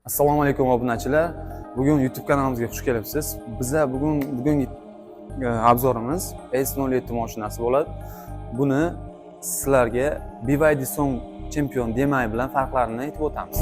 Assalomu alaykum, obunachilar. Bugun YouTube kanalimizga xush kelibsiz. Biza bugungi обзор imiz S07 mashinasi bo'ladi. Buni sizlarga BYD Song Champion DM-i bilan farqlarini aytib o'tamiz.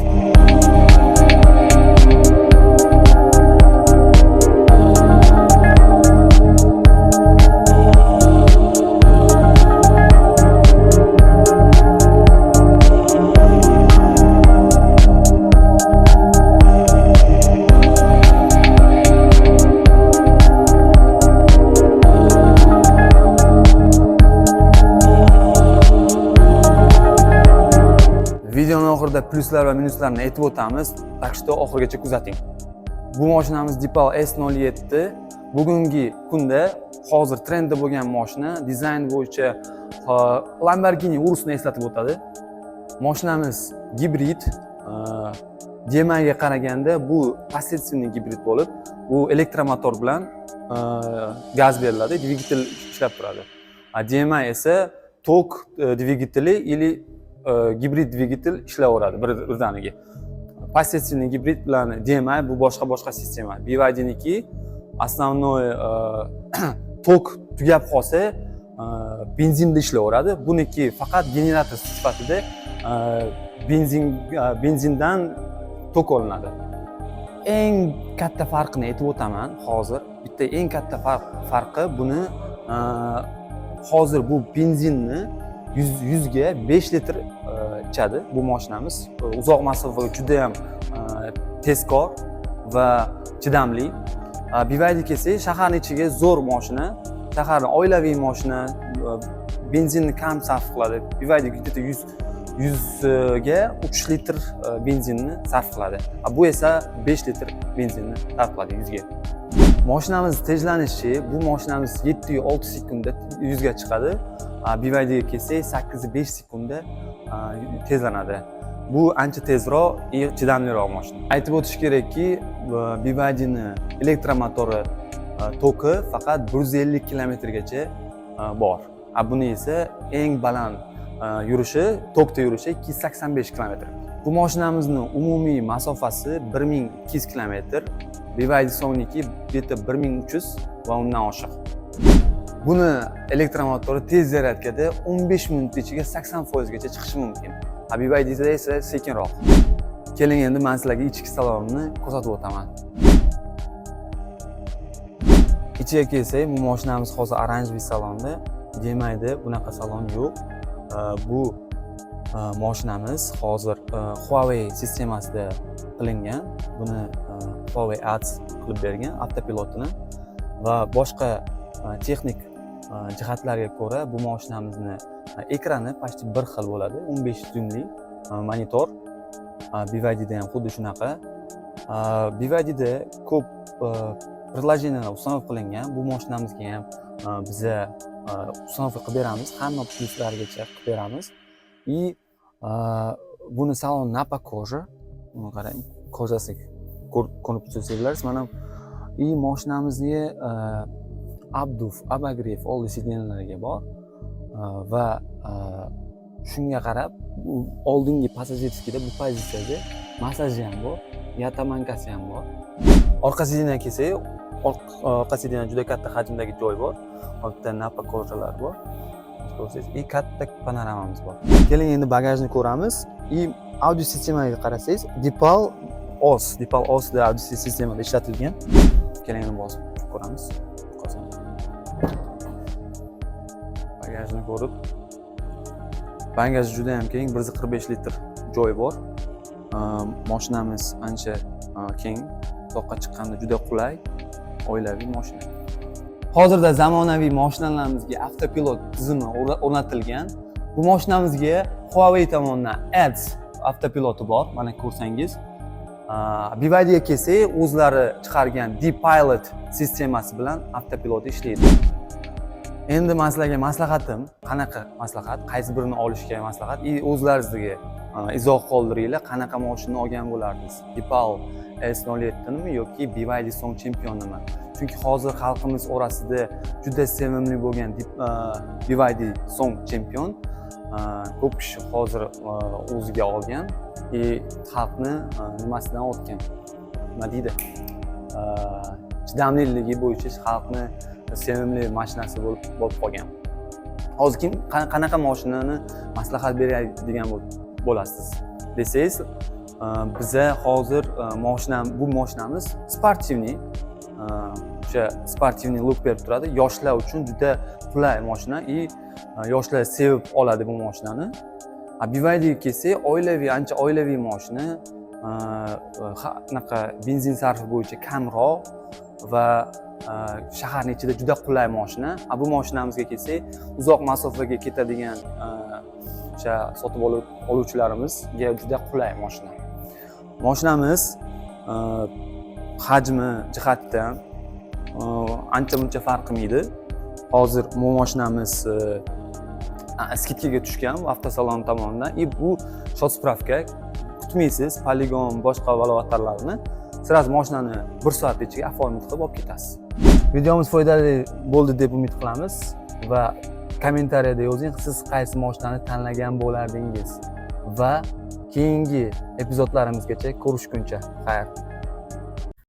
Videoni oxirida plyuslar va minuslarni aytib o'tamiz. Так что oxirigacha kuzating. Bu mashinamiz Deepal S07 bugungi kunda hozir trendda bo'lgan mashina, dizayn bo'yicha Lamborghini Urusni eslatib o'tadi. Mashinamiz gibrid, DM-ga qaraganda bu посредственный gibrid bo'lib, bu elektromotor bilan gaz beriladi, dvigatel ishlab turadi. DM-i esa tok dvigateli или gibrid dvigatel ishlayveradi birdaniga. Посредственный gibrid bilan DM-i bu boshqa boshqa sistema. BYDniki основной tok tugab qolsa benzinda ishlayveradi. Buniki faqat generator sifatida benzindan tok olinadi. Eng katta farqini aytib o'taman hozir. Bitta eng katta farqi buni hozir bu benzinni 100 ga 5 litr ichadi bu mashinamiz. Uzoq masofaga juda ham tezkor va chidamli. BYD kelsak, shaharni ichiga zo'r mashina, shaharni oilaviy mashina, benzinni kam sarf qiladi. BYD где-то 100 ga 3 litr benzinni sarf qiladi. Bu esa 5 litr benzinni sarf qiladi 100 ga. Mashinamiz tejlanishi, bu mashinamiz 7,6 sekundda 100 ga chiqadi. BYDga kelsak, 8,5 sekundda tezlanadi. Bu ancha tezroq и chidamliroq mashina. Aytib o'tish kerakki, BYDni elektromotori toki faqat 150 kilometrgacha bor. Buni esa eng baland yurishi, tokda yurishi 285 kilometr. Bu mashinamizni umumiy masofasi 1200 kilometr. BYD Songniki где-то 1300 va undan oshiq. Buni elektromotori tez zaryadkada 15 minut ichiga 80% gacha chiqishi mumkin. BYDda esa sekinroq. Keling, endi men sizlarga ichki salonni ko'rsatib o'taman. Ichiga kelsak, bu mashinamiz hozir оранжевый salonda. DM-ida bunaqa salon yo'q. Bu mashinamiz hozir Huawei sistemasida qilingan. Buni Huawei ADS qilib bergan avtopilotini va boshqa texnik jihatlarga ko'ra bu mashinamizni ekrani почти bir xil bo'ladi. 15 dyumli monitor. BYDda ham xuddi shunaqa. BYDda ko'p приложения lar установка qilingan. Bu mashinamizga ham biza установка qilib beramiz, hamma plyuslargacha qilib beramiz. И buni salon nappa кожа. Buni qarang, кожа si ko'rib tursanglar, mana и mashinamizga обдув, обогрев oldi сиденья larga bor. Va shunga qarab u oldingi пассажирский da bu pozitsiyada massaji ham bor, оттоманка si ham bor. Orqa сиденья kelsak, orqa сиденья juda katta hajmdagi joy bor. Bitta nappa кожа lar bor. Ko'rsangiz, и katta panoramamiz bor. Keling, endi bagajni ko'ramiz. И audio sistemaga qarasangiz, Deepal OS, Deepal OS da audio sistemada ishlatilgan. Keling, endi bosib ko'ramiz. Bagajni ko'rib, bagaj juda ham keng, 145 litr joy bor. Mashinamiz ancha keng, uzoqqa chiqqanda juda qulay, oilaviy mashina. Hozirda zamonaviy mashinalarimizga avtopilot tizimi o'rnatilgan. Bu mashinamizga Huawei tomonidan ADS avtopiloti bor, mana ko'rsangiz. BYDga kelsak, o'zlari chiqargan D-Pilot sistemasi bilan avtopilot ishlaydi. Endi man sizlarga maslahatim, qanaqa maslahat, qaysi birini olishga maslahat, и o'zlaringizga izoh qoldiringlar, qanaqa mashina olgan bo'lardingiz? Deepal S07 nimi yoki BYD Song Champion'nimi? Chunki hozir xalqimiz orasida juda sevimli bo'lgan BYD Song Champion. Ko'p kishi hozir o'ziga olgan и xalqni nimasidan o'tgan, nima deydi, chidamliligi bo'yicha xalqni sevimli mashinasi bo'lib qolgan. Hozir kim qanaqa mashinani maslahat beradigan bo'lasiz desangiz, biza hozir moshina, bu mashinamiz спортивный, o'sha спортивный look berib turadi. Yoshlar uchun juda qulay mashina и yoshlar sevib oladi bu mashinani. A BYDga kelsak, oilaviy, ancha oilaviy mashina, anaqa benzin sarfi bo'yicha kamroq va shaharni ichida juda qulay mashina. A bu mashinamizga kelsak, uzoq masofaga ketadigan o'sha sotib oluvchilarimizga juda qulay mashina. Mashinamiz hajmi jihatdan ancha muncha farq qilmaydi. Hozir bu mashinamiz скидка ga tushgan avtosalon tomonidan и bu счёт справка kutmaysiz, poligon, boshqa balobatlarni, сразу mashinani bir soat ichiga оформить qilib olib ketasiz. Videomiz foydali bo'ldi deb umid qilamiz va kommentariyada yozing, siz qaysi mashinani tanlagan bo'lardingiz, va keyingi epizodlarimizgacha ko'rishguncha xayr.